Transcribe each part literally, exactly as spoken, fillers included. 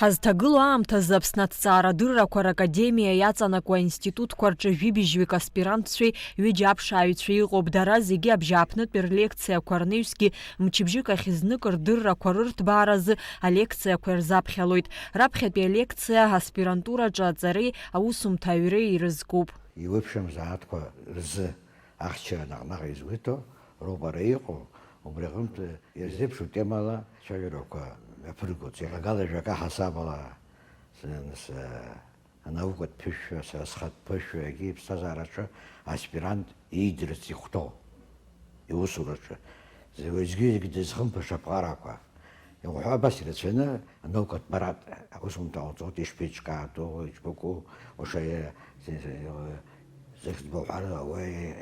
Ҳазҭагылоу аамҭазы Аԥсны аҭҵаарадыррақәа ракадемиа иаҵанакуа аинститутқәа рҿы жәибжьҩык аспирантцәеи ҩыџьа аԥшааҩцәеи ыҟоуп. Дара зегьы абжьааԥнытәи рлекциақәа рнаҩсгьы мчыбжьык ахь знык рдыррақәа рырҭбааразы алекциақәа ирзаԥхьалоит. Раԥхьатәи алекциа аспирантураҿы аҵареи аусумҭа аҩреи ирызкуп. Иуеиԥшым зааҭқәа рзы ахьчара наҟ-наҟ изгәеиҭо роуп ара иҟоу, убри аҟынтә ирзеиԥшу темала цәажәарақәа мҩаԥыргоит. Иахьагала жәака ҳасабала, с-, с-, анаукатә ԥышәа, сара схатә ԥышәа, егьи иԥсҭазаараҿы аспирант иидырц ихәҭоу иусураҿы зегь-, уаҩгьы зегь дызхымԥаша аԥҟарақәа. Иуҳәо абас ирацәаны анаукатә парад аусумҭа ҟауҵоит, ишԥеиҿкаатәу, иџьбаку, уаша, захьӡбахәар, уи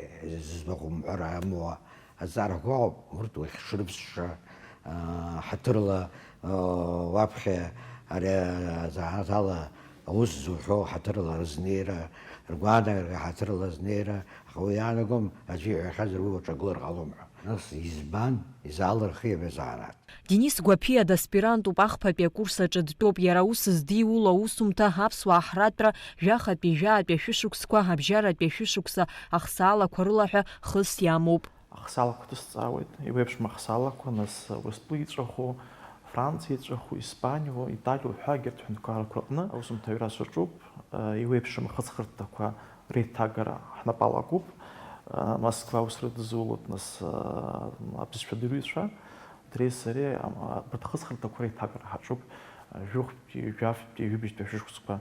зыӡбахә умҳәар амуа, азҵаарақәа ыҟоуп, урҭ уахь шрыԥсша, аа, ҳаҭырла, аа, уаԥхьа ари азанааҭ ала аус зухьоу ҳаҭырла рызнеира, ргәаанагарақәа ҳаҭырла азнеира, аха уи иаанагом, аӡәы иҳәахьазар уи уаҿагылар ҟалом ҳәа. Нас избан изаалырхи абри азанааҭ? Денис Гәаԥиа даспирантуп, ахԥатәи акурс аҿы дтәоуп. Иара аус здиуло аусумҭа аԥсуаа ҳратәра жәахатәи жәаатәи ашәышықәсқәа, абжьаратәи ашәышықәса ахсаалақәа рыла ҳәа хыс иамоуп. Ахсаалақәа ҭысҵаауеит, еиуеиԥшым ахсаалақәа, нас Урыстәыла иҵәаху, Франциа иҵәаху, Испаниа, Италиа уҳәа егьырҭ ҳәынҭқаррақәа рҟны аусумҭаҩра саҿуп, еиуеиԥшым ахыҵхырҭақәа реиҭагара ҳнапы алакуп. Москва аус рыдызулоит, нас, абызшәа дырҩцәа, дареи сареи, ам, абарҭ ахыҵхырҭақәа реиҭагара ҳаҿуп. Жәохәтәи, жәафтәи, ҩыбжьтәи ашәышықәсқәа,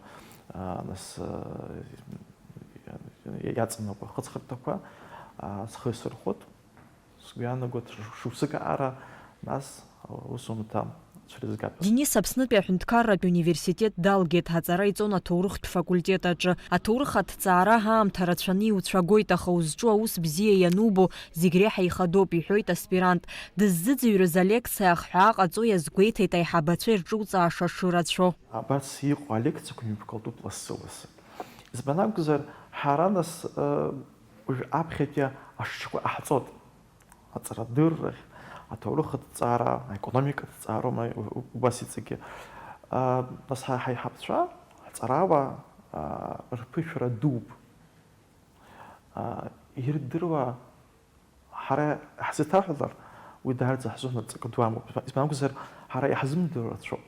нас, иаҵанакуа ахыҵхырҭақәа, схы исырхәоит. Сгәы иаанагоит, ш-, шықәсык аҟара, нас, аусумҭа цәырызгатәуп. Денис Аԥснытәи аҳәынҭқарратә университет далгеит, аҵара иҵон аҭоурыхтә факультет аҿы. Аҭоурых аҭҵаара аамҭа рацәаны иуцәагоит, аха узҿу аус бзиа ианубо, зегь реиҳа ихадоуп, иҳәоит аспирант. Дыззыӡырҩыз алекциа ахҳәаа ҟаҵо иазгәеиҭеит аиҳабацәа ирҿуҵааша шырацәоу. Абас иҟоу алекциақәа мҩаԥгатәуп лассы-лассы. Избан акәзар, ҳара нас, э, уажә аԥхьатәи ашықәсқәа ҟаҳҵоит. Аҵарадыррахь, аҭоурых аҭҵаара, аекономика аҭҵаароума, у-, убас иҵегьы. А, нас ҳа-, ҳаиҳабацәа, ҳҵарауаа, а, рԥышәара дууп. А, ирдыруа ҳара ҳзеиҭаҳәалар, уи даараӡа ҳзыҳәан ҵакы ду амоуп. Избан акәзар, ҳара иаҳзымдыруа рацәоуп.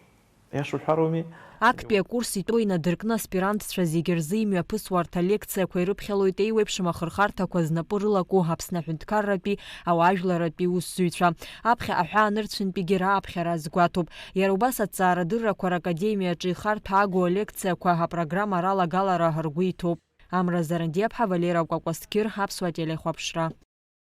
Иаша уҳәароуми? Актәи акурс итәоу инадыркны аспирантцәа зегьы рзы имҩаԥысуа арҭ алекциақәа ирыԥхьалоит еиуеиԥшым ахырхарҭақәа знапы рылаку Аԥсны аҳәынҭқарратәи ауаажәларратәи усзуҩцәа. Аԥхьа аҳәаанырцәынтәигьы рааԥхьара азгәаҭоуп. Иара убас аҭҵаарадыррақәа ракадемиаҿы ихарҭәаагоу алекциақәа апрограммара алагалара ргәы иҭоуп. Амра Зарандиаԥҳа, Валера Кәакәасқьыр, Аԥсуа телехәаԥшра.